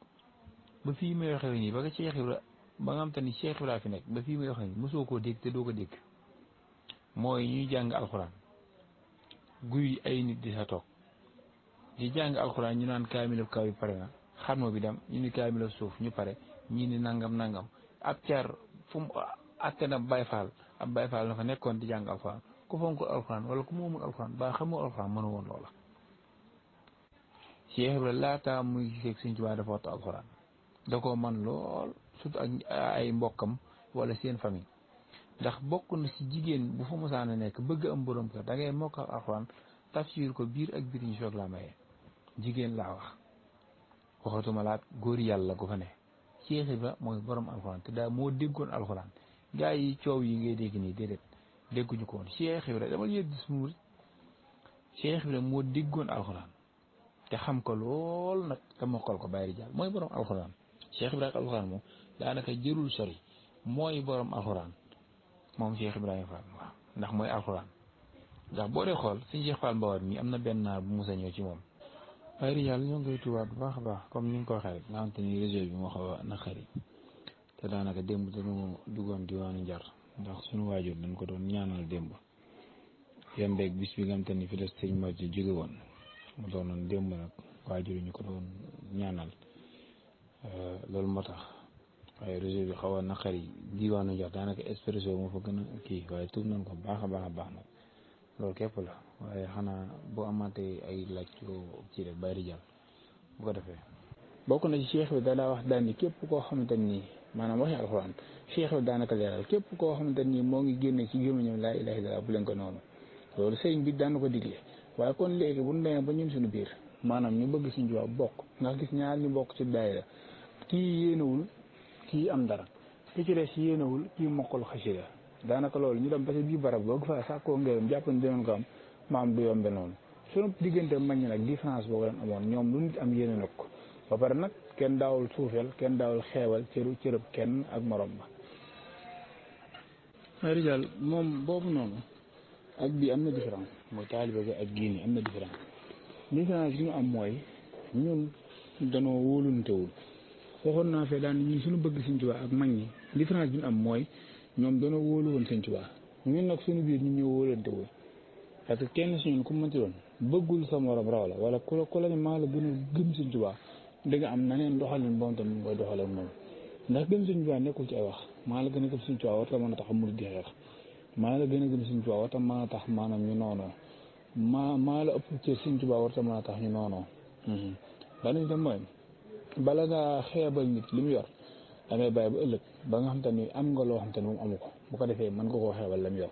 Speaker 2: ba fii may waxee nii ba nga Cheikh Ibra ba nga xam te ni Cheikh Ibra fi nekk ba fii may waxee nii mosoo koo dégg te doo ko dégg mooy ñuy jàng alxuraan guy ay nit di sa toog di jàng alxuraan ñu naan kaamilab kaw yi pare na xarma bi dem ñu ni kaamilab suuf ñu pare ñii ni nangam ab car fu mu atte na Baay Faal ab Baay Faal na fa nekkoon di jàng alxuraan ku fonkul alxuraan wala ku moomul alxuraan ba xamoo alxuraan mënu woon loola Cheikh Ibra laata muy gisee Sëñ Tuubaa dafa wattu alxuraan da koo man lool surtout ak ay mbokkam wala seen famille ndax bokk na ci jigéen bu fa musaana nekk bëgg am borom kër da ngay mokkal alxuraan tafsir ko biir ak biir ñu soog laa maye jigéen laa wax waxatuma laat góor yàlla gu fa ne Cheikh Ibra mooy borom alxuraan te daa moo déggoon alxuraan gaa yi coow yi ngay dégg nii déedéet dégguñu ko woon Cheikh Ibra dama yëg gis mu Cheikh Ibra moo déggoon alxuraan te xam ko lool nag te mokkal ko bàyyi jàll mooy borom alxuraan Cheikh Ibra ak alxuraan moom daanaka jërul sori mooy borom alxuraan moom Cheikh Ibrahima Fall waaw ndax mooy alxuraan ndax boo dee xool suñu Cheikh Fall Mbawar mi am na benn naar bu musa ñëw ci moom waaye di yàlla ñoo ngi koy tubaab bu baax a baax comme ni nga ko waxee rek nga xamante ni réseau bi moo xaw a naqari te daanaka démb dañu duggoon diwaanu Njar ndax suñu waajur dañ ko doon ñaanal démb yembeeg bis bi nga xamante ni fi la sëñ ma ci jóge woon mu doonoon démb nag waajur ñu ko doon ñaanal loolu moo tax waaye réseau bi xaw a naqari diwaanu Njar daanaka expresso moo fa gën a kii waaye tuub nañ ko baax a baax nag loolu képp la waaye xanaa boo amaatee ay laaj ci rek bàyyi di jàll bu ko defee. bokk na ci Cheikh bi daa wax daan ni képp koo xamante ni maanaam waxi alxuraan Cheikh bi daanaka leeral képp koo xamante ni moo ngi génne ci gémmiñam laa ilaaha illallaah bu leen ko noonu loolu sëriñ bi daan ko digle waaye kon léegi bu ñu demee ba ñun suñu biir maanaam ñu bëgg suñu Tuubaa bokk ndax gis ñaar ñu bokk ci daayira kii yéenewul kii am dara ki ci des yéenewul kii mokkul xasida daanaka loolu ñu dem ba ci biir barab boo fa sàkkoo ngërëm jàpp ne dinañ ko am maam du yombe noonu sunu diggante mag ñi nag différence boobu leen amoon ñoom lu nit am yéene nag ko ba pare nag kenn daawul suufeel kenn daawul xeewal cërëb kenn ak morom ba rijal moom boobu noonu ak bii am na différence mooy taalibe bi ak gii nii am na différence bi ñu am mooy ñun danoo wóoluntewul waxoon naa fee daan ñun suñu bëgg Sëñ Tuubaa ak mag ñi différence bi ñu am mooy ñoom danoo wóolu woon Sëñ Tuubaa ñun nag suñu biir ñu ñëw wóolantewul parce que kenn si ñun ku mënti doon bëggul sa morom raw la wala ku la ne maa la gën a gëm Sëñ Tuubaa da nga am naneen doxalin boobu tamit mooy doxalin moom ndax gëm Sëñ Tuubaa nekkul ci ay wax maa la gën a gëm Sëñ Tuubaa war ta mën a tax amul di xeex maa la gën a gëm Sëñ Tuubaa war ta mën a tax maanaam ñu noonoo maa la ëpp ci Sëñ Tuubaa war ta mën a tax ñu noonoo dañuy dem mooy bala ngaa xeebal nit li mu yor da ngay bàyyi ba ëllëg ba nga xam te ni am nga loo xam te ni moom amu ko bu ko defee mën nga koo xeebal la mu yor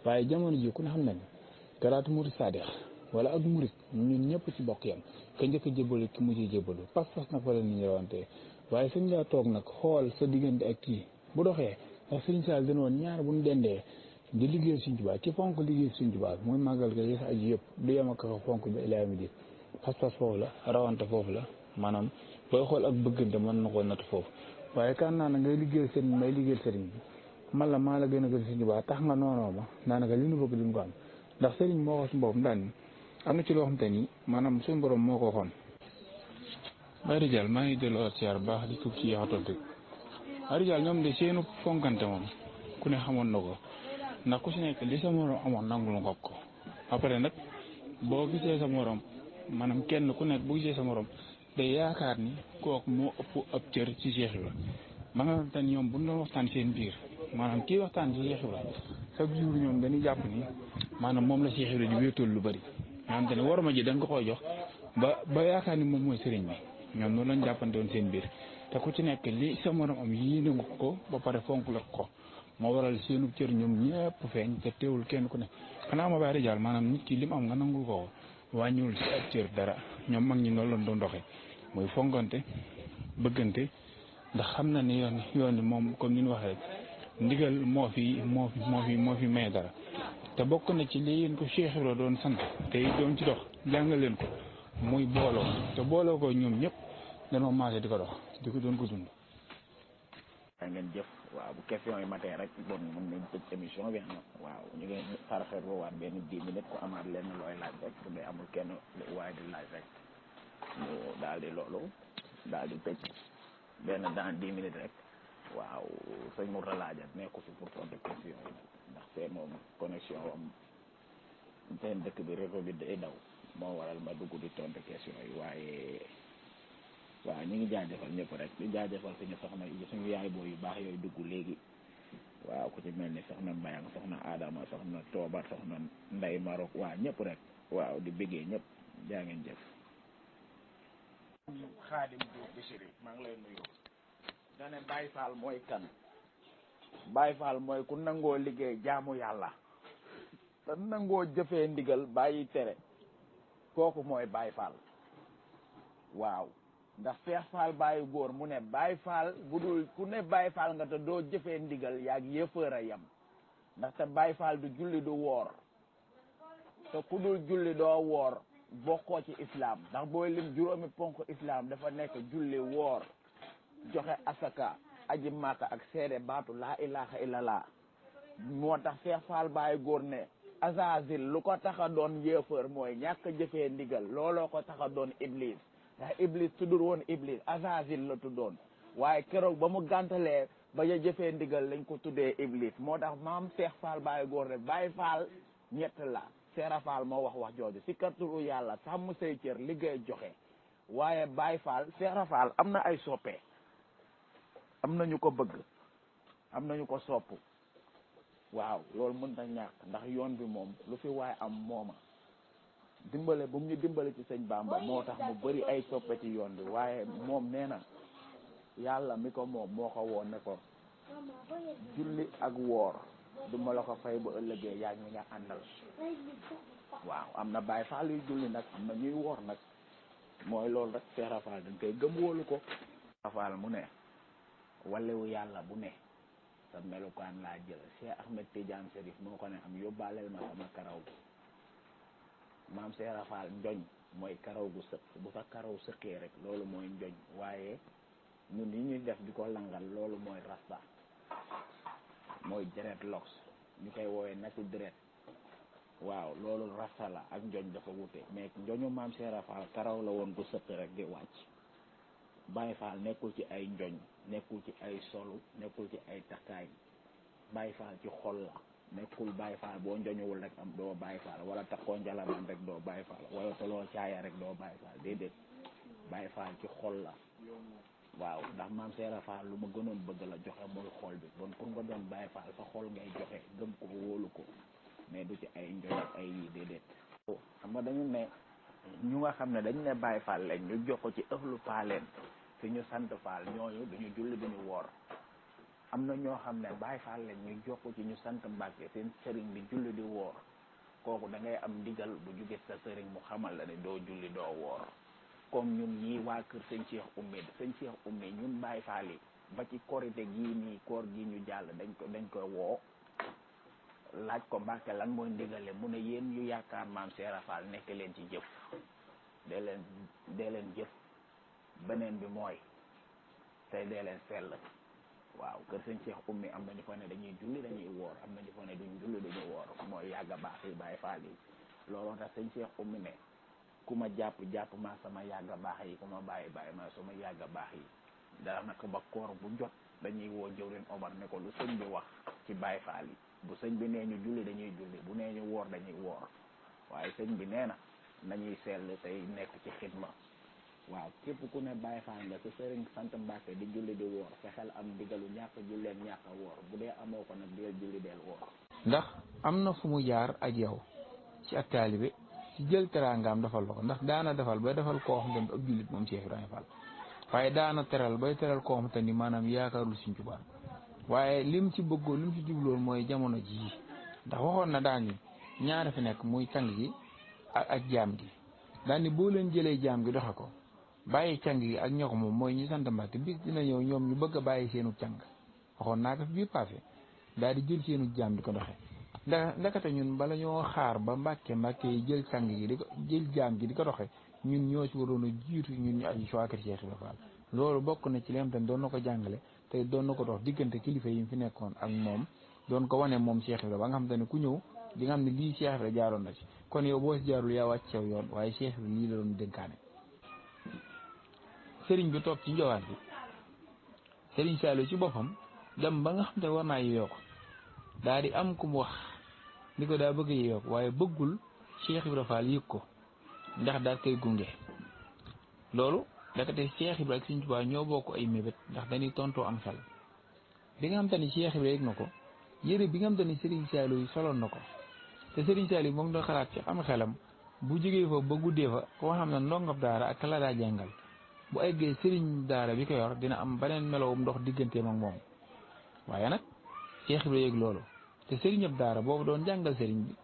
Speaker 2: waaye jamono ji ku ne xam ne ni garaatu murit saadix wala ak murit ñun ñëpp ci bokk yam ka njëkk a jébbalu ki mu ciy jébbalu pas-pas nag wala ni ñu rawante waaye sëñ ngaa toog nag xool sa diggante ak kii bu doxee ndax sëñ Saal dina woon ñaar bu ñu dendee di liggéey Sëñ Tuubaa ci fonk liggéey Sëñ Tuubaa mooy màggal ga yëf aji yëpp du yem ak fonk ba ilaa mi di pas-pas foofu la rawante foofu la maanaam booy xool ak bëggante mën na koo natt foofu waaye kan naa ngay liggéeyal sëriñ may liggéeyal sëriñ bi man la maa la gën a gën Sëriñ Tuubaa tax nga noonoo ma daanaka li nu bëgg duñ ko am ndax sëriñ moo wax si boppam daan ni am na ci loo xam te ni maanaam suñu borom moo ko waxoon. Baye Ridial maa ngi delloo siyaar baax di tuub ci yaxatoon rek Baye Ridial ñoom de seenu fonkante moom ku ne xamoon na ko ndax ku si nekk li sa morom amoon nangul nga ko après nag boo gisee sa morom maanaam kenn ku nekk bu gisee sa morom day yaakaar ni kooku moo ëpp ab cër ci Cheikh Ibra ba nga xam te ñoom bu ñu doon waxtaan seen biir maanaam kii waxtaan ci Cheikh Ibra chaque jour ñoom dañuy jàpp ni maanaam moom la Cheikh Ibra di wéetool lu bari nga xam te ne waruma ji dañ ko koy jox ba yaakaar ni moom mooy sëriñ bi ñoom noonu lañ jàppante woon seen biir te ku ci nekk li sa morom am yéene nga ko ba pare fonk la ko moo waral seenu cër ñoom ñëpp feeñ te teewul kenn ku ne xanaa ma Baye Ridial maanaam nit ki li mu am nga nangul ko wàññiwul si ab cër dara ñoom mag ñi noonu lañ doon doxee mooy fonkante bëggante ndax xam na ni yoon moom comme ni ñu waxee rek ndigal moo fi may dara te bokk na ci li yéen ko Cheikh Ibra doon sant te doon ci dox jàngal leen ko muy booloo te booloo ko ñoom ñëpp dañoo maase di ko dox di ko doon ko dund.
Speaker 1: ngeen jëf waaw bu question yi matee rek bon mën nañ tëj émission bi waaw ñu ngi xarxar waat benn 10 minutes ku amaat lenn looy laaj rek su dee amul kenn waaye di laaj rek ñu daal di loolu daal di tëj benn dans 10 minutes rek waaw sëñ Mourta laajat nekku fi pour tontu question yi ndax te moom connexion am seen dëkk bi réseau bi day daw moo waral ma dugg di tontu question yi waaye waaw ñu ngi jaajëfal ñëpp rek di jaajëfal suñu yaay booy yu baax yooyu dugg léegi waaw ku ci mel ni soxna Mbayang soxna Adama soxna Tooba soxna Ndey Marok waaw ñëpp rek waaw di bëggee ñëpp jaa ngeen jëf. Xaadim Diouf Bichri maa ngi lay nuyu. da ne Baye Fall mooy kan Baye Fall mooy ku nangoo liggéey jaamu yàlla te nangoo jëfee ndigal bàyyi tere kooku mooy Baye Fall waaw. ndax Seex Faal Baye góor mu ne Baye Fall bu dul ku ne Baye Fall nga te doo jëfee ndigal yaag yëfër a yem ndaxte Baye Fall du julli du woor te ku dul julli doo woor bokkoo ci islam ndax booy lim juróomi ponk islam dafa nekk julli woor joxe asaka aji màkka ak seede baatu laa ilaha illallah moo tax Seex Faal Baye góor ne Azazil lu ko tax a doon yëfër mooy ñàkk jëfee ndigal looloo ko tax a doon iblis ndax iblis tuddul woon iblis Azazil la tuddoon waaye keroog ba mu gàntalee ba ja jëfee ndigal lañ ko tuddee iblis moo tax maam Seex Faal Baye góor ne Baye Fall ñett la Seera Faal moo wax jooju si karturu yàlla sàmm say cër liggéey joxe waaye Baye Fall Seera Faal am na ay soppe am na ñu ko bëgg am na ñu ko sopp waaw loolu mën na ñàkk ndax yoon bi moom lu fi waaye am mooma dimbale bu mu ñu dimbale ci sëñ Bamba moo tax mu bëri ay soppe ci yoon bi waaye moom nee na yàlla mi ko moom moo ko woon ne ko julli ak woor du ma la ko fay ba ëllëgee yaa ngi nga àndal waaw am na Baay Faal yuy julli nag am na ñuy woor nag mooy loolu rek Seera Faal dañ koy gëm wóolu ko Seera Faal mu ne walewu yàlla bu ne sa melukaan laa jël Cheikh Ahmed Tidiane Serif moo ko ne am yóbbaaleel ma sama karaw maam Seera Faal njoñ mooy karaw gu sëq bu fa karaw sëqee rek loolu mooy njoñ waaye ñun yi ñuy def di ko langal loolu mooy rasta mooy deret lox ñu koy woowee nati deret waaw loolu rasta la ak njoñ dafa wute mais njoñu maam Seera Faal karaw la woon gu sëq rek di wàcc Baye Fall nekkul ci ay njoñ nekkul ci ay solu nekkul ci ay takkaay Baye Fall ci xol la nekkul Baye Fall boo njoñuwul rek am doo Baye Fall wala takkoo njalaman rek doo Baye Fall wala toloo caaya rek doo Baye Fall déedéet Baye Fall ci xol la waaw ndax maam Seera Fall lu ma gënoon bëgg la joxe mooy xol bi bon pour nga doon Baye Fall sa xol ngay joxe gëm ko wóolu ko mais du ci ay njoñ ak ay yii déedéet xam nga dañu ne ñu nga xam ne dañu ne Baye Fall lañ ñu jox ko ci ëxlu paaleen fi ñu sant Fall ñooñu duñu julli duñu woor am na ñoo xam ne Baye Fall lañ ñu jox ko ci ñu sant Mbàkke seen sëriñ di julli di woor kooku da ngay am ndigal bu jóge sa sëriñ mu xamal la ne doo julli doo woor comme ñun ñii waa kër sëñ Cheikh Oumy ñun Baye Fall yi ba ci korite gii nii koor gi ñu jàll dañ ko woo laaj ko Mbàkke lan mooy ndigale mu ne yéen ñu yaakaar maam Seera Fall nekk leen ci jëf dee leen jëf beneen bi mooy tey dee leen sell waaw kër sëñ Cheikh Oumy am na ñu fa ne dañuy julli dañuy woor am na ñu fa ne duñ julli duñu woor mooy yàgg a baax yi Baay Faal yi looloo tax sëñ Cheikh Oumy ne ku ma jàpp ma sama yàgg a baax yi ku ma bàyyi ma sama yàgg a baax yi dara nag ba koor bu jot dañuy woo jëwrin Omar ne ko lu sëñ bi wax ci Baay Faal yi bu sëñ bi nee ñu julli dañuy julli bu nee ñu woor dañuy woor waaye sëñ bi nee na nañuy sell tey nekk ci xidma waaw képp ku ne Baay Faal nga sa sëriñ sant Mbàkke di julli di woor fexeel am digalu ñàkk julleen ñàkk a woor bu dee amoo ko nag deel julli deel woor
Speaker 2: ndax am na fu mu jaar ak yow ci ak taalibe ci jël teraangaam defal la ko ndax daana defal bay defal koo xam ne ab jullit moom Cheikh Ibrahima Fall waaye daana teral bay teral koo xam te ni maanaam yaakaarul Sëriñ Tuubaa waaye lim ci bëggoo lim ci jubloon mooy jamono jii ndax waxoon na daan ni ñaara fi nekk muy càng gi ak jaam gi daan ni boo leen jëlee jaam gi doxe ko bàyyi càng gi ak ñoo ko moom mooy ñu sant Mbàkke bis dina ñëw ñoom ñu bëgg a bàyyi seenu càng waxoon naa ko fi biir passé daal di jël seenu jaam di ko doxe ndekete ñun bala ñoo xaar ba Mbàkke yi jël càng gi di ko jël jaam gi di ko doxe ñun ñoo ci waroon a jiitu ñun ñu aju waa kër Cheikh Ibrahima Fall loolu bokk na ci li nga xam te doon na ko jàngale te doon na ko dox diggante kilifa yi mu fi nekkoon ak moom doon ko wane moom Cheikh Ibrahima ba nga xam te ne ku ñëw di nga xam ne lii Cheikh Ibrahima jaaroon na ci kon yow boo si jaarul yaa wàcc sew yoon waaye Cheikh Ibrahima lii la doon dénkaane sëriñ bi toog ci njowaat bi sëriñ Saliou ci boppam dem ba nga xam te war naa yeyoo ko daa di am ku mu wax ni ko daa bëgg yeyoo ko waaye bëggul Cheikh Ibrahima Fall yëg ko ndax daal koy gunge loolu dakate Cheikh Ibrahima ak Sëriñ Tuubaa ñoo bokk ay mébét ndax dañuy tontoo am xel bi nga xam te ni Cheikh Ibrahima yëg na ko yére bi nga xam te ni Serigne Saliou soloon na ko te Serigne Saliou moom doon xalaat ci am xelam bu jógee fa ba guddee fa koo xam ne ndongab daara ak la daa jàngal bu eggee Serigne daara bi ko yor dina am beneen melowum ndox digganteem ak moom waaye nag Cheikh Ibrahima yëg loolu te Serigne ab daara boobu doon jàngal Serigne bi